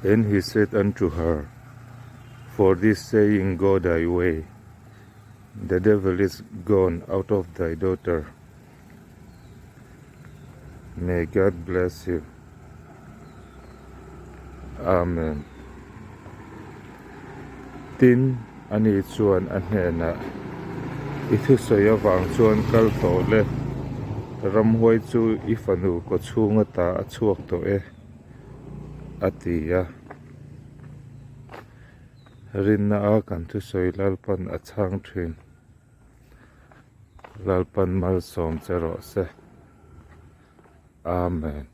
And he said unto her, For this saying go thy way, the devil is gone out of thy daughter. May God bless you. Amen. Tin, ani chuan a hnenah, I thusawi avang chuan kal tawh le, ramhuai chu i fanu kawchhung ata a chhuak tawh e, a ti a. Rinna a kan thusawi Lalpan a chhang thin. Lalpan malsawm che rawh se. Amen.